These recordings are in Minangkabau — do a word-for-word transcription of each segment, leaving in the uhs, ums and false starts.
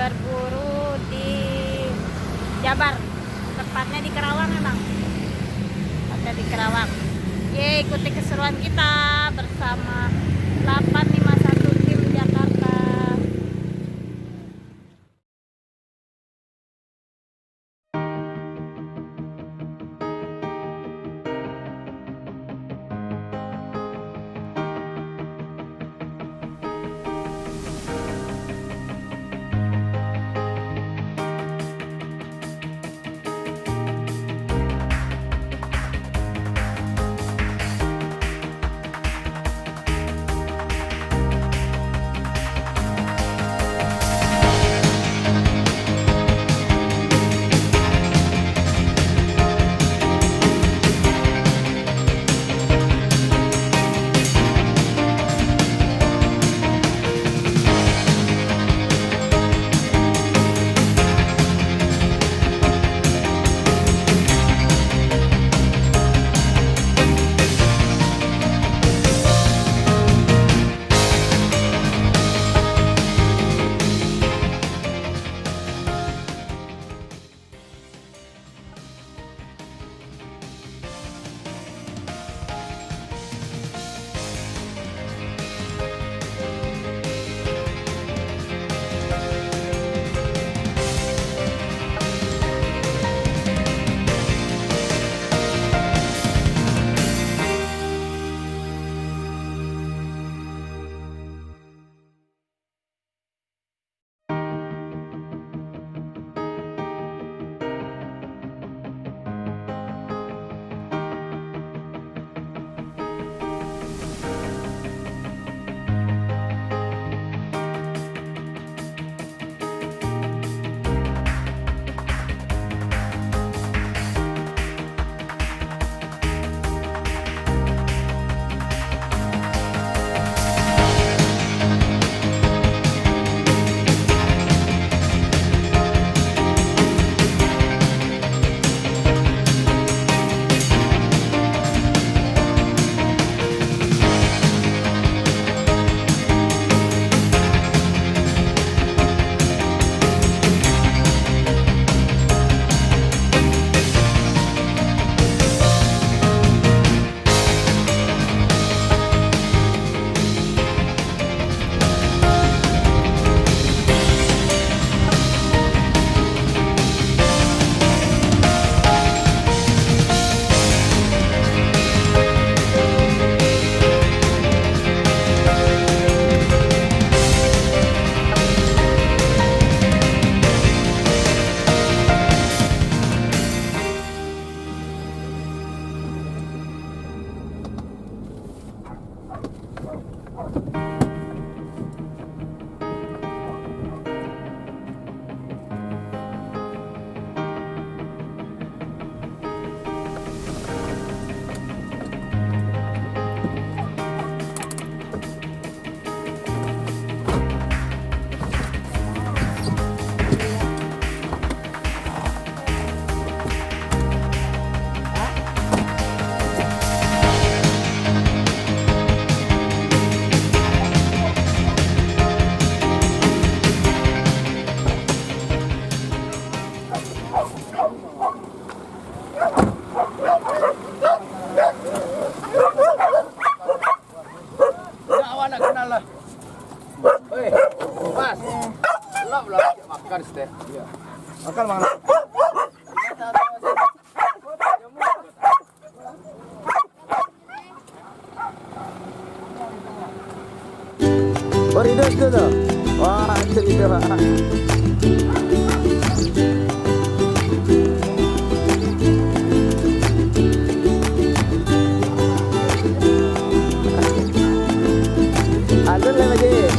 Berburu di Jabar, tepatnya di Karawang emang. Tepatnya di Karawang. Ye, ikuti keseruan kita bersama delapan lima satu Tim Jakarta. Nak awak nak kenal lah. Oi, Mas. Lap lah, makan sete. Makan, makan. Baru hidup tu tu. Wah, cerita. Alun lah, Majid.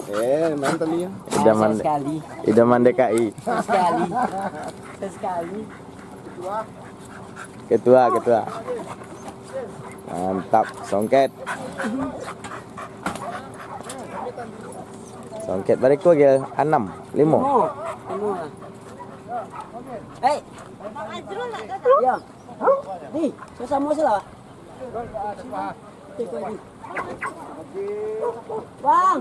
Eh, mantan dia. Idaman, sekali. Idaman D K I. Sekali. Sekali. Ketua, ketua. Mantap, songket. Songket bariku lagi anam, limo. Limo. Limo lah. Hei. Ya. Di, sama sila. Bang.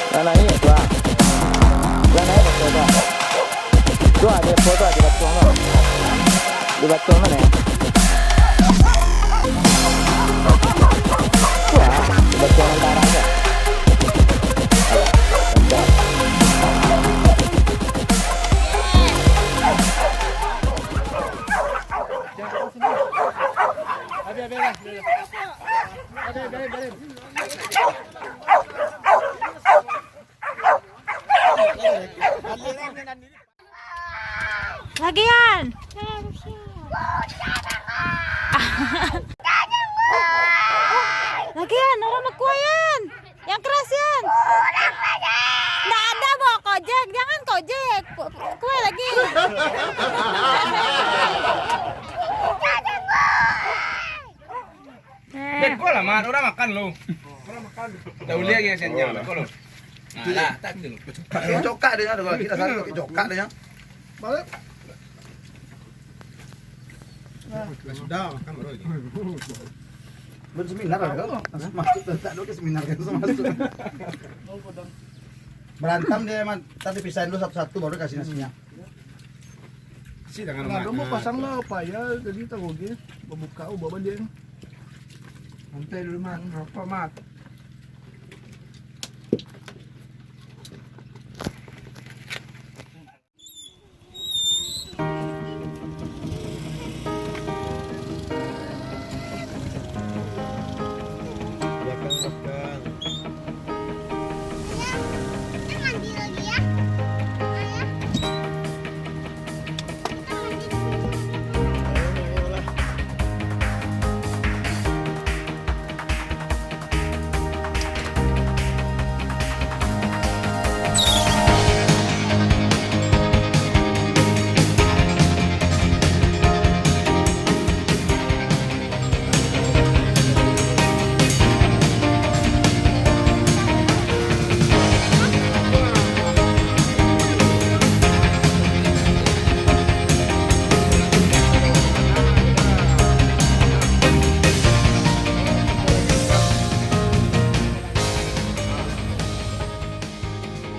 Lah naiak tu ah. Lah naiak pakai tu ah. Tu ah, di apo tu ah, di batuang tu. Di batuang tu ni. Tu ah, di batuang antara tu. Lo. Dah uliang ya, sen, nyam, kau lo. Nah, lah, tak gitu lo. Cokak dia, ada lagi, dah satu, cokak dia. Balik. Sudah makan baru itu. Belum seminar lah, kau. Langsung masuk, tak ada ke seminar, kan, langsung masuk. Berantem dia, Man. Tadi pisahin dulu satu-satu, baru kasih nasinya. Si tangan Nah, mak. Kamu Ah, pasang tu. Lah apa ya, jadi tak oke. Babuka, oh, bawa baliak. Santai dulu, Mat. Rokok, Mat. Belakang, belakang. Kita mandi lagi ya, Ayah. Kita mandi di sini. Ayolah.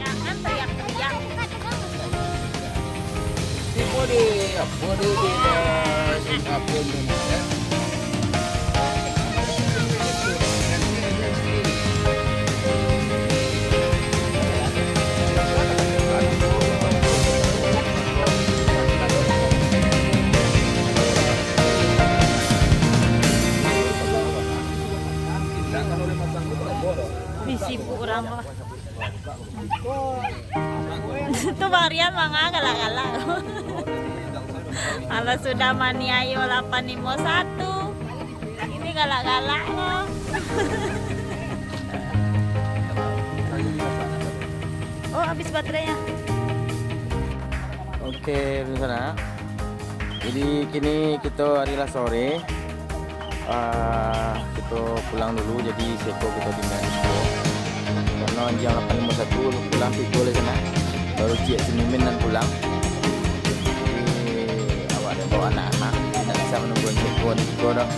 Jangan teriak-teriak. Tibo di, apo di, di, apo di, ya? Ih, sibuk urang lah. Tu Bang Rian manga galak-galak. Kalau sudah maniayo lapan limo satu, ini galak-galak lo. Oh, habis baterainya. Oke, pemirsa. Jadi, kini kito ari lah sore. Ah, kito pulang dulu, jadi seko kito tingga di siko. Karano jam lapan limo satu pulang tibo lai sanak. Baru ciek si Mimin nan pulang. Jadi, awak ado bawa anak-anak, indak bisa manunggu seko di siko doh.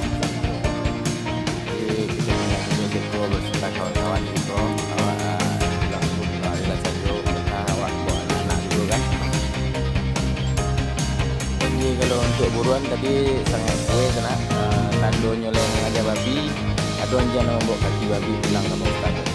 Jadi, kito tingga dulu seko beserta kawan-kawan di siko. Awak, ah, pulang dulu, ari lah sajo, karano awak bawa anak-anak dulu kan. Jadi, kalau untuak buruan tadi sangaik kueh sanak, ah, tandonyo lai mangaja babi, ado anjiang nan mambaok kaki babi pulang ka Pak Ustaz.